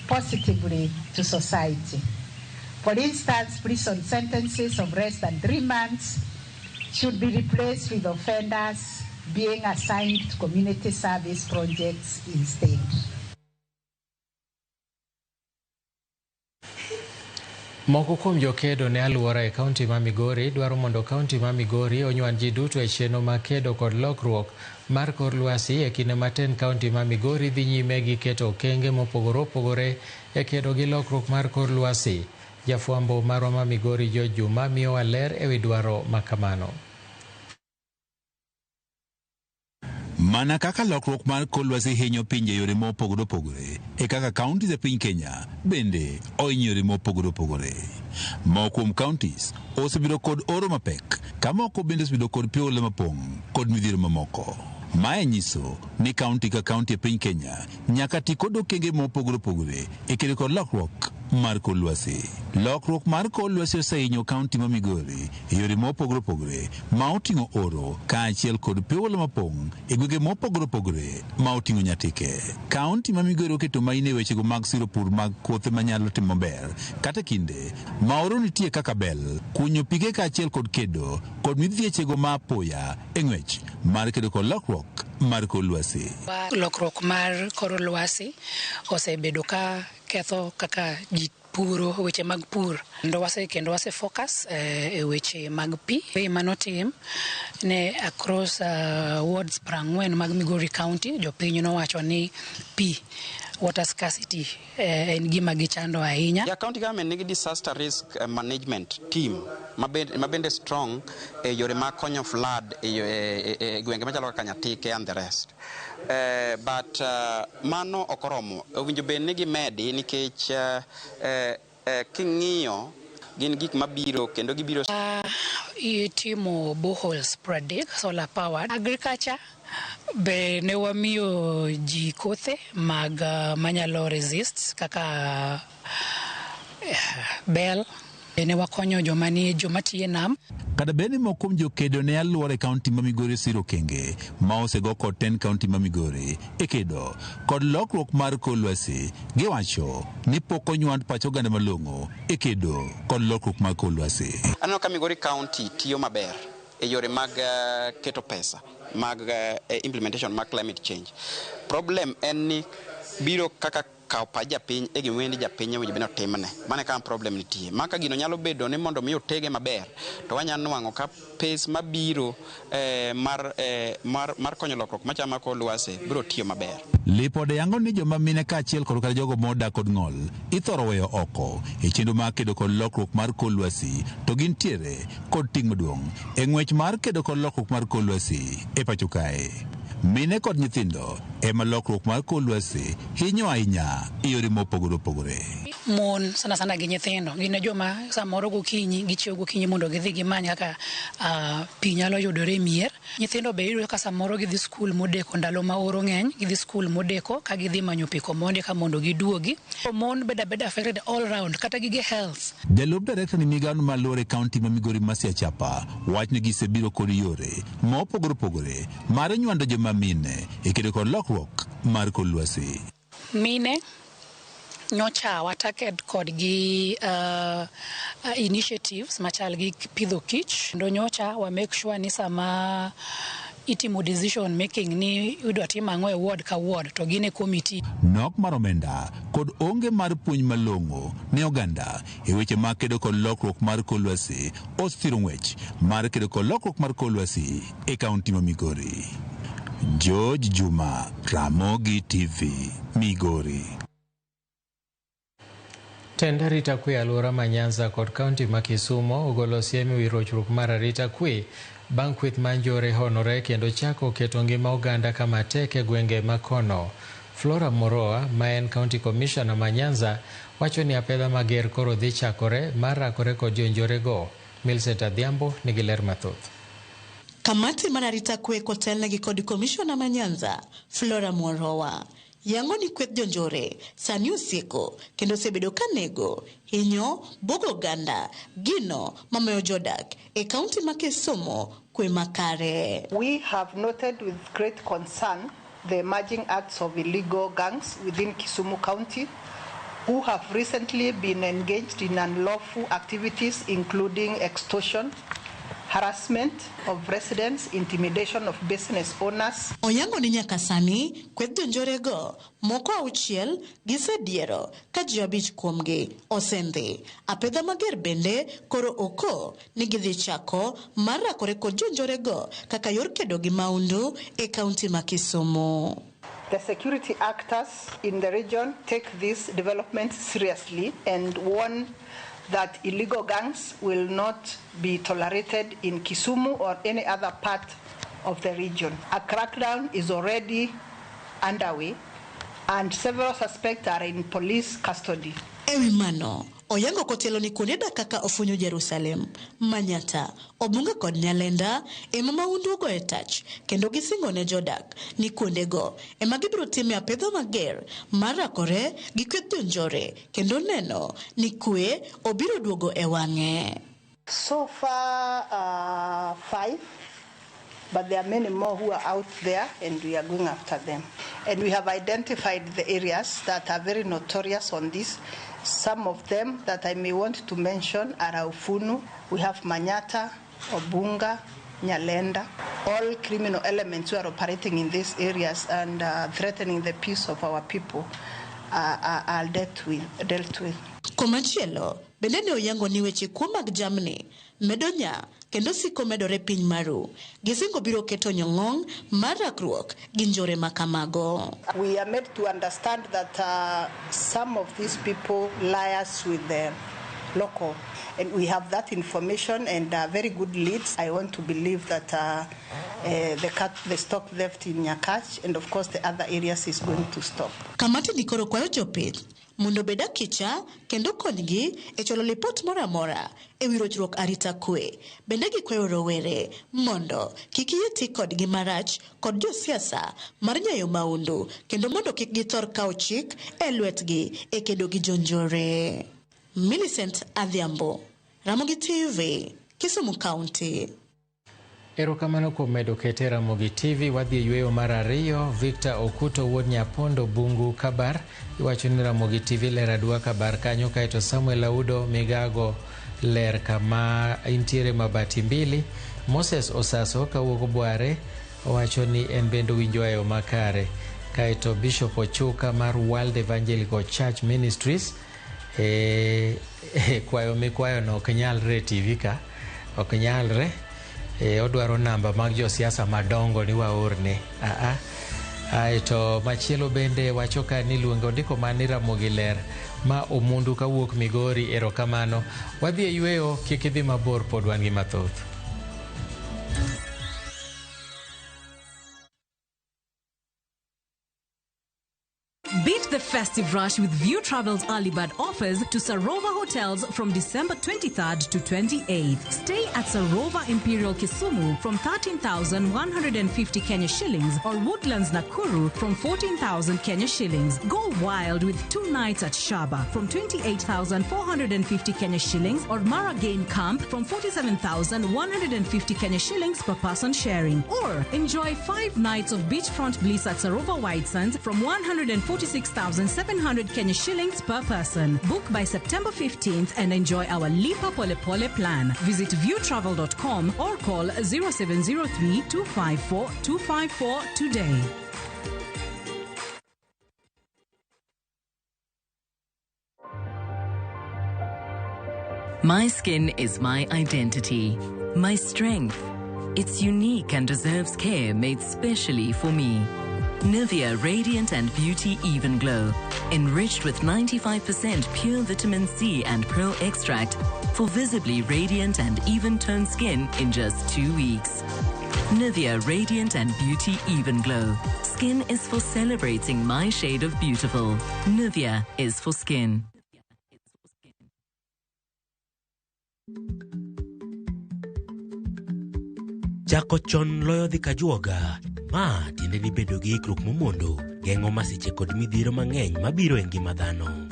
positively to society. For instance, prison sentences of less than 3 months should be replaced with offenders being assigned to community service projects instead. Moko kuom jokedo ne alwora e kaunti ma Migori dwaro mondo kaunti ma Migori onywan ji duto e chenro mar kedo kod lokruok mar kor lwasi e kinde ma tend kaunti ma Migori dhi nyime gi keto okenge mopogore opogore e kedo gi lokruok mar kor lwasi. Jafwambo marwa ma Migori George Juma miyowa ler ewi dwaro makamano. Mana kaka lokruok mar kor lwasi hinyo pinje yore mopogore opogore, e kaka counties e piny Kenya bende ohinyo yore mopogore opogore. Moko kuom counties osebedo kod oro mapek, ka moko bende osebedo kod pi oula mapong' kod midhiero mamoko. Mae nyiso ni kaunti ka kaunti e piny Kenya nyaka ti kod okenge mopogore opogore e kedo kod lokruok mar kor lwasi. Lokruok mar kor lwasi osehinyo kaunti ma Migori e yore mopogore opogore ma oting'o oro kaachiel kod pi oula mapong' e gwenge mopogore opogore ma oting'o Nyatike. Kaunti ma Migori oketo maino e wechego mag siro pur mag kothe manyalo timo maber kata kinde ma oro nitie kaka bel, kunyo pige kaachiel kod kedo kod midhiechego ma apoya e ng'wech mar kedo kod lokruok mar kor lwasi. Lokruok mar kor lwasi osebedo ka ketho kaka ji puro, weche mag pur. Kendo wase focus e weche mag pi. Manotim ne across wards 40 mag Migori County, jopiny nowacho ni pi, water scarcity en gima gichando ahinya. Yeah, county government nigi disaster risk management team mabende strong e yore mag konyo flood e gwenge machalo kaka Nyatike and the rest. But mano ok oromo. Owinjo bed ni gimedi nikech king'iyo gin gik mabiro kendo gibiro itimo boreholes 30 solar powered. Agriculture be ne wamiyo ji kothe mag manyalo resist kaka bel. Ne wakonyo joma tiye nam. Kata bed ni moko kuom jokedo ne alwora e kaunti ma Migori osiro okenge ma osego kod tend kaunti ma Migori e kedo kod lokruok mar kor lwasi, giwacho ni pok onywand pach oganda malong'o e kedo kod lokruok mar kor lwasi. Aneno ka Migori County tiyo maber e yore mag keto pesa mag implementation mag climate change. Problem en ni biro kaka kawo pach japiny e gima ni japiny owinjo bed ni otimne. Mano e kama problem nitie. Ma ka gino nyalo bedo ni mondo mi otege maber, to wanyalo nwang'o ka pes mabiro mar konyo lokruok machalo mar kor lwasi biro tiyo maber. Lipode yango ni joma mine kaachiel kod kata jogo modak kod ng'ol ithoro weyo oko e chenro mar kedo kod lokruok mar kor lwasi, to gintiere kod ting' maduong' e ng'wech mar kedo kod lokruok mar kor lwasi e pacho kae. Mine kod nyithindo ema lokruok mar kor lwasi hinyo ahinya e yore mopogore opogore. Mon sana sana gi nyithindo gin joma samoro gokinyi gichiewo gokinyi mondo gidhi gimany kaka pi nyalo yudore e mier. Nyithindo be iyudo ka samoro gidhi skul modeko ndalo ma oro ng'eny, gidhi skul modeko ka gidhi manyo pi komondi ka mondo giduogi. Mon beda beda affected all round kata gige health. Jalup director ni migawo mar luore kaunti ma Migori Mercy Achapa wach ni gisebiro kod yore mopogore opogore mar nywando joma mine e kedo kod lokruok mar kor lwasi. Mine nyocha wataked kodgi initiatives machal gi pidho kich, kendo nyocha wa make sure ni sama itimo decision making ni idwa tim ang'o e ward ka ward to gin e committee. Nok mar omenda kod onge mar puonj malong'o ne oganda e weche mag kedo kod lokruok mar kor lwasi osethiro ng'wech mar kedo kod lokruok mar kor lwasi e kaunti ma Migori. George Juma, Ramogi TV, Migori. Tend arita kwe alwora ma Nyanza kod kaunti ma Kisumo ogolo siem ewi rochruok mar arita kwe Bang' kweth mar njore honore kendo chako keto ngima oganda kama tek e gwenge ma kono. Flora Moroa ma en County Commissioner ma Nyanza wacho ni apedha mager koro dhi chakore mar rakore kod jonjorego. Millicent Adhiambo nigi ler mathoth. Kamati mar arita kwe kotelnegi kod komishona ma Nyanza, Flora Moroa, yango ni kweth jonjore sani osieko kendo osebedo ka nego, hinyo, buogo oganda, gino mamayo jodak e kaunti ma Kisumu kwe makare. We have noted with great concern the emerging acts of illegal gangs within Kisumu County who have recently been engaged in unlawful activities including extortion, harassment of residents, intimidation of business owners. Oyango ni nyaka sani kweth jonjorego moko auchiel gisediero ka ji abich kuomgi osendhi. Apedha mager bende koro oko ni gidhi chako mar rakore kod jonjorego kaka yor kedo gi maundu e kaunti ma Kisumu. The security actors in the region take this development seriously and warn that illegal gangs will not be tolerated in Kisumu or any other part of the region. A crackdown is already underway and several suspects are in police custody. Ewi mano, Oyango kotelo ni kuonde dak kaka Ofunyu Jerusalem, Manyata, Obunga kod Nyalenda ema maundu ogoye tach kendo gisingo ne jodak ni kuondego ema gibiro time apedha mager mar rakore gi kweth jonjore kendo neno ni kwe obiro duogo e wang'e. So far, 5, but there are many more who are out there and we are going after them. And we have identified the areas that are very notorious on this. Some of them that I may want to mention are Aufunu, we have Manyata, Obunga, Nyalenda, all criminal elements who are operating in these areas and threatening the peace of our people are dealt with. Komachielo, bende ne oyango ni weche kuo mag jamni medo nya kendo siko medore piny maru. Gisingo biro keto nyong'ong mar rakruok gi njore makamago. We are made to understand that some of these people liars with the local, and we have that information and very good leads. I want to believe that the stock left in Nyakach and of course the other areas is going to stop. Kamati ni koro kwayo jopith mondo obed akicha kendo konygi e chwalo lipot moro amora e wi rochruok arita kwe. Bende gikwayo rowere mondo kik yie ti kodgi marach kod josiasa mar nyayo maundu kendo mondo kik githor kawo chik e lwetgi e kedo gi jonjore. Millicent Adhiambo, Ramogi TV, Kisumu County. Erokamano kuom medo kete Ramogi TV. Wadhi e yweyo mar ariyo. Victor Okuto wuod Nyapondo Bungu Kabar iwacho ni Ramogi TV ler adwa Kabar kanyo, kaeto Samuel Audo Migago ler kama intiere Mabati Mbili. Moses Osaso kawuok Bware owacho ni en bende owinjo e yo makare. Kaeto Bishop Ochuka mar World Evangelical Church Ministries kwayo mikwayo no ok nyalre e TV ka, ok nyalre. Odwaro namba mag josiasa madongo ni waorne. Aeto machielo bende wacho ka ni luongo ondiko mana ni Ramogi ler ma Omundu kawuok Migori. Erokamano. Wadhi e yweyo, kik idhi mabor, pod wan gi mathoth. Beat the festive rush with View Travel's early bird offers to Sarova Hotels from December 23rd to 28th. Stay at Sarova Imperial Kisumu from 13,150 Kenya shillings or Woodlands Nakuru from 14,000 Kenya shillings. Go wild with 2 nights at Shaba from 28,450 Kenya shillings or Mara Game Camp from 47,150 Kenya shillings per person sharing. Or enjoy 5 nights of beachfront bliss at Sarova White Sands from 146,700 Kenya shillings per person. Book by September 15th and enjoy our Lipa Pole Pole plan. Visit viewtravel.com or call 0703 254 254 today. My skin is my identity, my strength. It's unique and deserves care made specially for me. Nivea Radiant and Beauty Even Glow. Enriched with 95% pure vitamin C and pearl extract for visibly radiant and even toned skin in just 2 weeks. Nivea Radiant and Beauty Even Glow. Skin is for celebrating my shade of beautiful. Nivea is for skin. Chako chon loyo dhi kajuoga. Ma tiende ni bedo gi ikruok momondo geng'o masiche kod midhiero mang'eny mabiro e ngima dhano.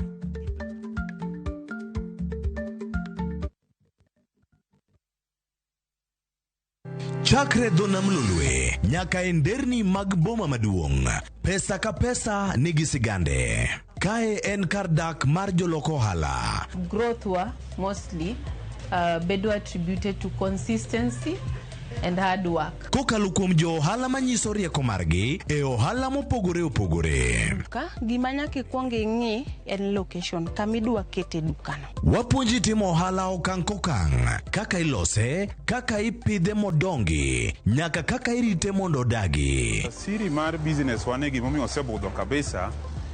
Chakre dho nam Lolwe nyaka e nderni mag boma maduong', pesa ka pesa nigi sigande. Kae en kar dak mar jolok ohala. Growth wa mostly bedo attributed to consistency and hard work. Kokalo kuom jo ohala manyiso rieko margi e ohala mopogore opogore. Ka gima nyaka ikwong ing'i en location kamidwa kete dukano. Wapuonji timo ohala okang' kokang', kaka ilose, kaka ipidhe modongi, nyaka kaka irite mondo odagi. Siri mar business wane gimomiyo osebudho kabisa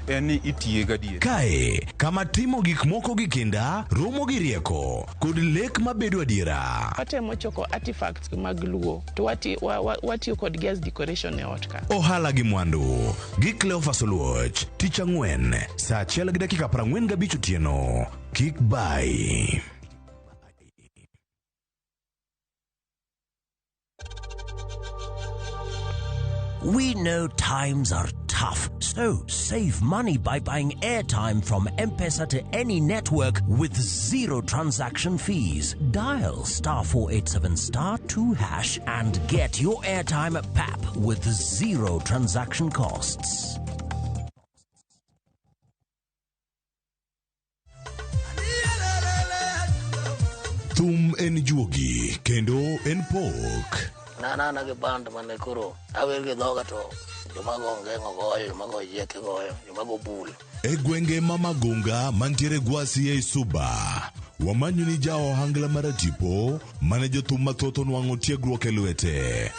en ni itiye gadier. Kae, kama timo gik moko gi kinda, romo gi rieko, kod lek mabedo adiera. Watemo choko artifacts mag Luo to watiyo kodgi as decoration e ot ka. Ohala gi mwandu gi Cleophas Oluoch, tich ang'wen, saa 1:45 otieno. Kik bai. We know times are tough, so save money by buying airtime from M-Pesa to any network with zero transaction fees. Dial *487*2# and get your airtime at PAP with zero transaction costs. Thum en juogi kendo en pok. An gi band mane koro awer gi dhoga to joma go ongeng'o goyo, joma go yieke goyo, joma go bul. E gwenge ma Magunga mantiere Gwasi ei Suba, wamanyo ni ja ohangla maratipo mane jothum mathoth onwang'o tiegruok e lwete.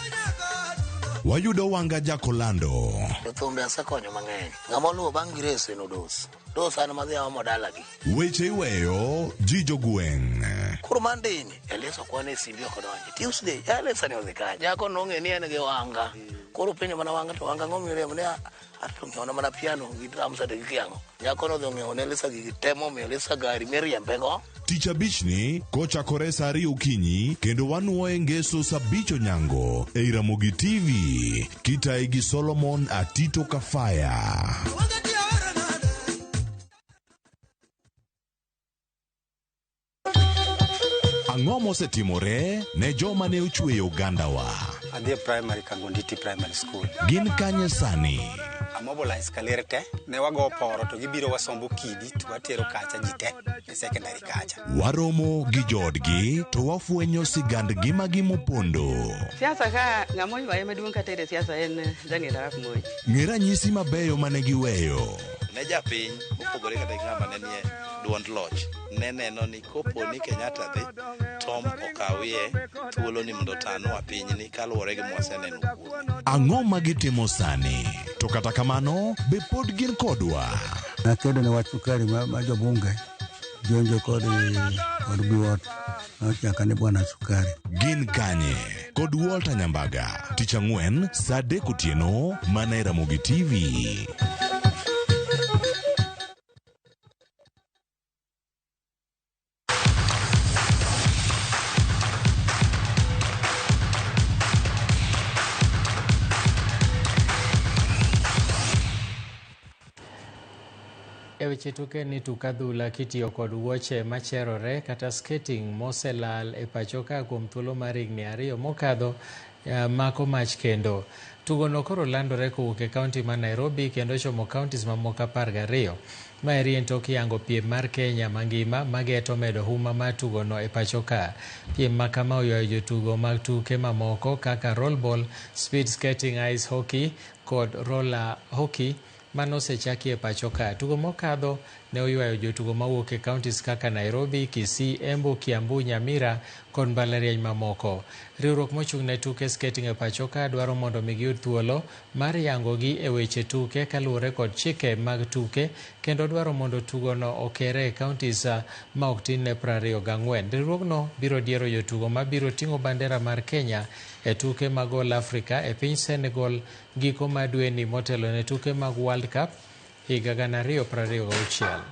Wayudo Wanga Jakolando. Jothumbe asekonyo mang'eny. Ng'ama oluwo bang' Grace en Odos. Dos an madhi aomo dalagi. Weche iweyo ji jogweng'. Koro Monday ni, Elisa kwane e simbi ok odonji. Tuesday, Elisa ni odhi kanye? Nyako nong'e ni en gi Wanga. Koro penjo mana Wanga to Wanga ng'o miriambo ni ato ng'iewo mana piano gi drums ati gi kiang'o. Nyako nodhi ong'iewo ne Elisa gigi te momiyo Elisa gari miriembe go. Tich abichni kochakore saa 2 okinyi kendo wanuoye ngeso saa 5 onyango ei Ramogi TV kitayi gi Solomon Atito Kafaya. Ang'o mosetimore ne joma ne ochweyo ogandawa? Adhi e primary Kangonditi Primary School. Gin kanye sani? Amobilize kaler te, ne wago poro to gibiro wasombo kidi to watero kacha ji te e secondary kacha. Waromo gi joodgi to wafwenyo sigand ngimagi mopondo. Siasa ka ng'ama oywaye maduong' katere siasa en Daniel Arap Moi. Ng'e ranyisi mabeyo mane giweyo. Ne japiny mopogore kata gi ng'ama ne nie duond loch ne neno ni kopo ni Kenyatta dhi Tom okawie thuolo ni mondo otanwa pinyni kaluwore gi mwaseneno kuome. Ang'o ma gitimo sani? To kata kamano, be pod gin kodwa? Nakedo ne wach sukari ma jobunge jonjo kod Biwott nochaka ni bwana sukari. Gin kanye? Kod Walter Nyambaga. Tich ang'wen, saa 3 otieno, mana e Ramogi TV. E weche tuke ni tuk adhula kitiyo kod wuoche macherore kata skating moselal e pacho ka kuom thuolo mar higni 2 mokadho mako mach kendo. Tugono koro landore kowuok e kaunti ma Nairobi kendo chomo counties mamoko 12. Maeri en tok yango piem mar Kenya mangima mageto medo huma mar tugono e pacho ka. Piem ma kama oywayo jotugo mag tuke mamoko kaka roll ball, speed skating, ice hockey kod roller hockey Mano osechaki e pacho ka. Tugo mokadho ne oywayo jotugo mawuok e counties kaka Nairobi, Kisii, Embu, Kiambu, Nyamira kod mbalariany mamoko. Riwruok mochung' ne tuke skating e pacho ka dwaro mondo mi giyud thuolo mar yango gi e weche tuke kaluwore kod chike mag tuke kendo dwaro mondo tugono okere e counties ma ok tin ne 24. Riwruogno biro diero jotugo mabiro ting'o bandera mar Kenya e tuke mag All Africa e piny Senegal giko mar dweni motelo ne tuke mag World Cup higa 2026.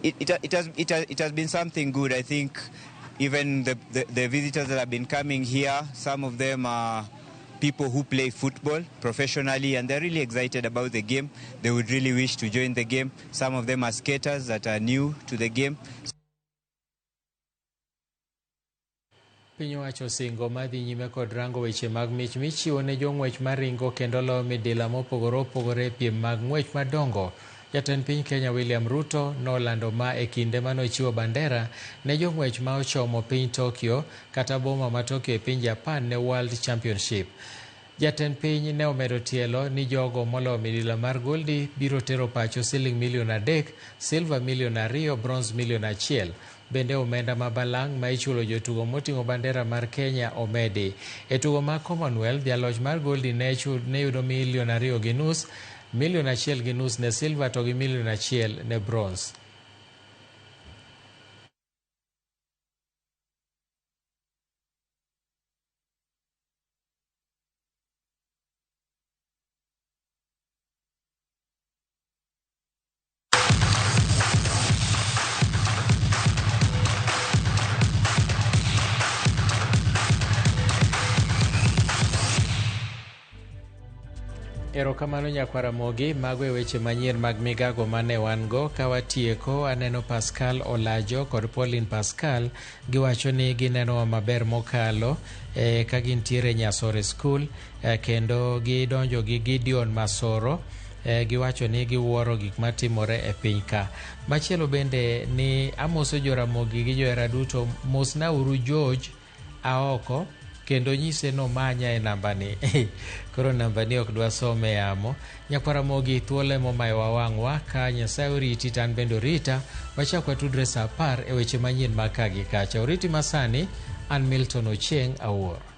It has been something good. I think even the visitors that have been coming here, some of them are people who play football professionally and they're really excited about the game. They would really wish to join the game. Some of them are skaters that are new to the game. Piny owacho osingo madhi nyime kod rango weche mag mich michiwo ne jong'wech maringo kendo loyo midila mopogore opogore e piem mag ng'wech madongo. Jatend piny Kenya William Ruto nolando ma e kinde manochiwo bandera ne jong'wech ma ochomo piny Tokyo kata boma ma Tokyo e piny Japan ne World Championship. Jatend piny ne omedo tielo ni jogo moloyo midila mar goldi biro tero pacho siling milion 3, silver milion 2, bronze milion 1. Bende omenda ma balang' ma ichulo jotugo moting'o bandera mar Kenya omedi. E tugo mag Commonwealth, jaloch mar goldi ne yudo milion 2.5, milion 1.5 ne silver to gi milion 1 ne bronze. Erokamano nyakwara Mogi, mago e weche manyien mag migago mane wan go. Ka watieko, aneno Pascal Olajo kod Pauline Pascal giwacho ni ginenowa maber mokalo ka gintiere Nyasore School kendo gidonjo gi Gideon Masoro. Giwacho ni giwuoro gik matimore e piny ka. Machielo bende ni amoso Joramogi gi johera duto, mosnauru George Aoko kendo nyise nomanya e nambani. Koro nambani ok dwa some yamo. Nyakwara Mogi thuolo emomayowa wang'wa ka Nyasaye oriti to an bende orita. Wachak watudre saa 10 e weche manyien mag ka gi kacha. Oriti masani, an Milton Ochieng' Awuor.